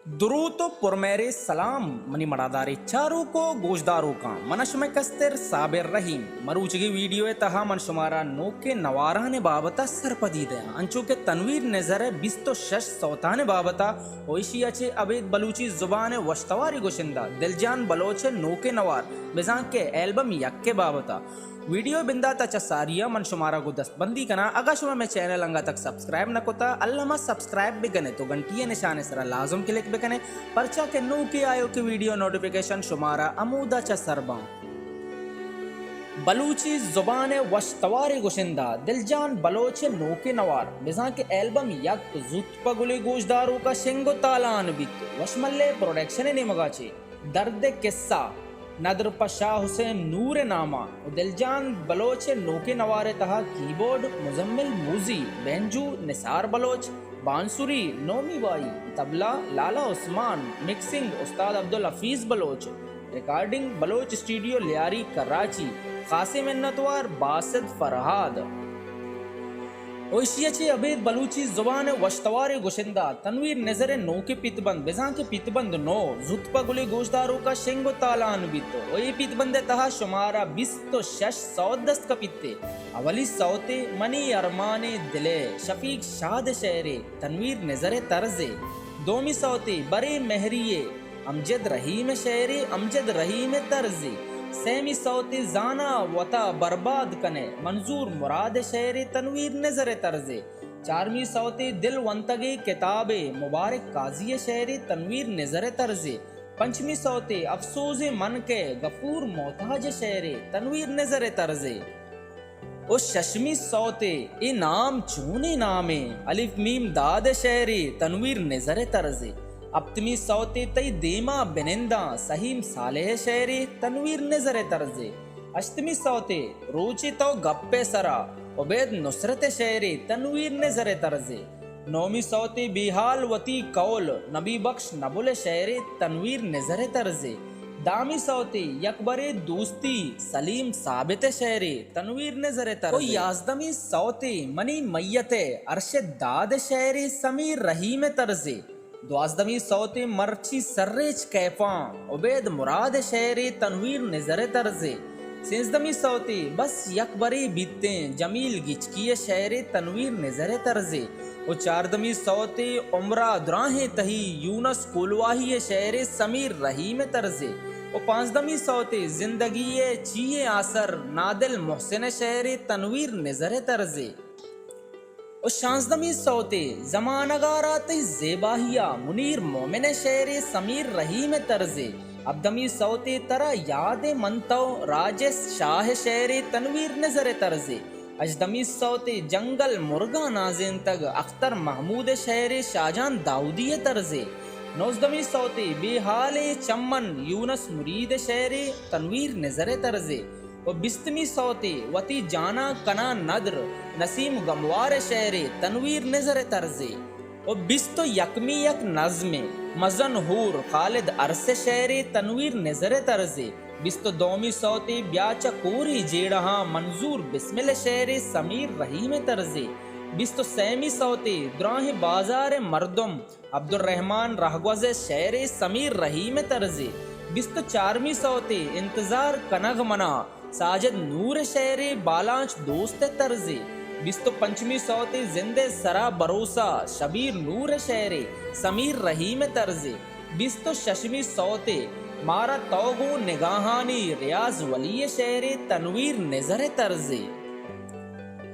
دروت و پرمہرے سلام منی مڑادارے چاروک و گوشداروکاں، من شمئے کستر صابر رحیم۔ مروچگی ویڈیو ء تہا من شمارا نوکیں نواران بابت ء سرپدی دیاں، انچو کہ تنویر نظر ء بیست و شش سوتان بابت ء و ایشی ء چہ ابید بلوچی زبان ء وشتواری گشندہ دلجان بلوچ ء نوکیں نوار بزاں کہ البم یک ء بابت ء۔ ویڈیو بندات ء چہ ساری ء من شمارا گوں دست بندی کناں، اگاں شما مئے چینل انگت تک سبسکرائب نہ کتا، الما سبسکرائب بکنے تو گھنٹی ء نشان ء سرا لازم کلک بکنے، پرچا کہ نوکی آیوکی ویڈیو نوٹیفیکیشن شمارا ہمودا چہ سر باں۔ بلوچی زبان ء وش توارے گشندہ دلجان بلوچ ء نوکیں نوار بزاں کہ البم یک زوت پہ گلے گوشداروکا شنگ و تالان بیت، وشملے پروڈکشن ء نیمگا چے۔ درد قصہ، ندر پہ شاہ حسین نور نامہ و دلجان بلوچ نوکیں نوار تہا کیبورڈ، مزمل موزی، بینجو، نثار بلوچ، بانسری، نومی بائی، طبلہ، لالا عثمان، مکسنگ، استاد عبدالحفیظ بلوچ، ریکارڈنگ، بلوچ اسٹوڈیو لیاری کراچی، خاصیں منتوار باسط فرہاد۔ و ایشی ء چہ ابید بلوچی زبان ء وشتوارے گشندہ تنویر نظر ء نوکیں پیت بند، بزاں کہ پیت بند نو زوت پہ گلے گوشداروکا شنگ و تالان بیت و اے پیت بند ء تہا شمارا بیست و شش سوت دست کپیت۔ اولی سوتے منی ارمان دل ء شفیق شاد ء شعرے تنویر نظر ء طرزے، دومی سوتے برے مہری ء امجد رحیم ء شعرے امجد رحیم ء طرزے، سیمی سوتے زانا وتا برباد کنے منظور مراد ء شعرے تنویر نظر ء طرزے، چارمی سوتے دل ونتگے کتابے مبارک قاضی ء شعرے تنویر نظر ء طرزے، پنچمی سوتے افسوزے من کے غفور محتاج ء شعرے تنویر نظر ء طرزے۔ و ششمی سوتے اے نام چونیں نامے، الف میم داد ء شعرے تنویر نظر ء طرزے۔ ہپتمی سوتے تئی دیما بننداں سہیم صالح ء شعرے تنویر نظر ء طرزے۔ ہشتمی سوتے روچے تو گپ ء سرا عبید نصرت ء شعرے تنویر نظر ء طرزے۔ نومی سوتے بے حال وتی قول نبی بخش نبل ء شعرے تنویر نظر ء طرزے۔ دہمی سوتے یکبرے دوستی سلیم ثابت ء شعرے تنویر نظر ء طرزے۔ و یازدمی سوتے منی میت ء ارشد داد ء شعرے سمیر رحیم ء طرزے۔ دوازدمی سوتے مرچی سرریچ کیفاں عبید مراد ء شعرے تنویر نظر ء طرزے۔ سیزدمی سوتے بس یک برے بیتیں جمیل گچکی ء شعرے تنویر نظر ء طرزے۔ و چاردمی سوتے عمرا دراہیں تہی یونس کولواہی ء شعرے سمیر رحیم ء طرزے۔ و پانزدمی سوتے زندگی ء چیئے آسر نادل محسن ء شعرے تنویر نظر ء طرزے۔ و شانزدمی سوتے زمانگارا تئی زیباہیا منیر مومن ء شعرے سمیر رحیم ء طرزے۔ ہبدمی سوتے ترا یاد ء من تو راجس شاہ ء شعرے تنویر نظر ء طرزے۔ ہژدمی سوتے جنگل مرگاں نازینتگ اختر محمود ء شعرے شاہجان داؤدی ء طرزے۔ نوزدمی سوتے بے حالیں چمن یونس مرید ء شعرے تنویر نظر ء طرزے۔ و بیستمی سوتے وتی جاناں کناں ندر نسیم گموار ء شعرے تنویر نظر ء طرزے۔ و بیست و یکمی یک نظمے مزن ہور خالد ارس ء شعرے تنویر نظر ء طرزے۔ بیست و دومی سوتے بیا چہ کوریں جیڑہاں منظور بسمل ء شعرے سمیر رحیم ء طرزے۔ بیست و سیمی سوتے دراہیں بازار ء مردم عبدالرحمن رہگوز ء شعرے سمیر رحیم ء طرزے۔ بیست و چارمی سوتے انتظار کنغ منا ساجد نور ء شعرے بالانچ دوست ء طرزے۔ بیست و پنچمی سوتے زند ء سرا بھروسہ شبیر نور ء شعرے سمیر رحیم ء طرزے۔ بیست و ششمی سوتے مارا تو گوں نگاہانی ریاض ولی ء شعرے تنویر نظر ء طرزے۔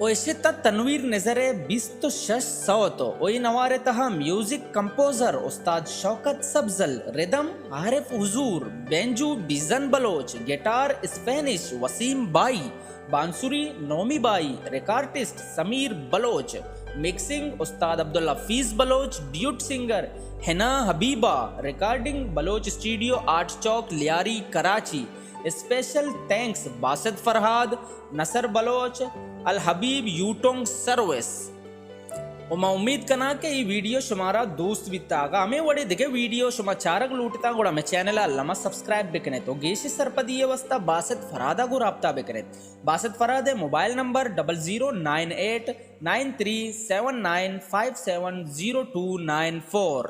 و اشتا تنویر نظر ء بیست و شش سوت و اے نوار ء تہا میوزک کمپوزر استاد شوکت سبزل، ردم عارف حضور، بینجو بیزن بلوچ، گٹار اسپینش وسیم بائی، بانسری نومی بائی، ریکارڈسٹ سمیر بلوچ، مکسنگ استاد عبدالحفیظ بلوچ، ڈیوٹ سنگر حنا حبیبہ، ریکارڈنگ بلوچ اسٹوڈیو آرٹ چوک لیاری کراچی۔ اسپیشل تھینکس باسط فرہاد، نصر بلوچ، الحبیب یوٹونگ سروس۔ و ما امید کناں کہ ای ویڈیو شمارا دوست بیتا۔ اگاں ہمے وڑے دگہ ویڈیو شما چارگ لوٹتا گڑا مئے چینل ء الما سبسکرائب بکنے تو گیش سرپدی ء واسطہ باسط فرہاد ء گوں رابطہ بکنے۔ باسط فرہاد ء mobile number double zero nine eight nine three seven nine five seven zero two nine four.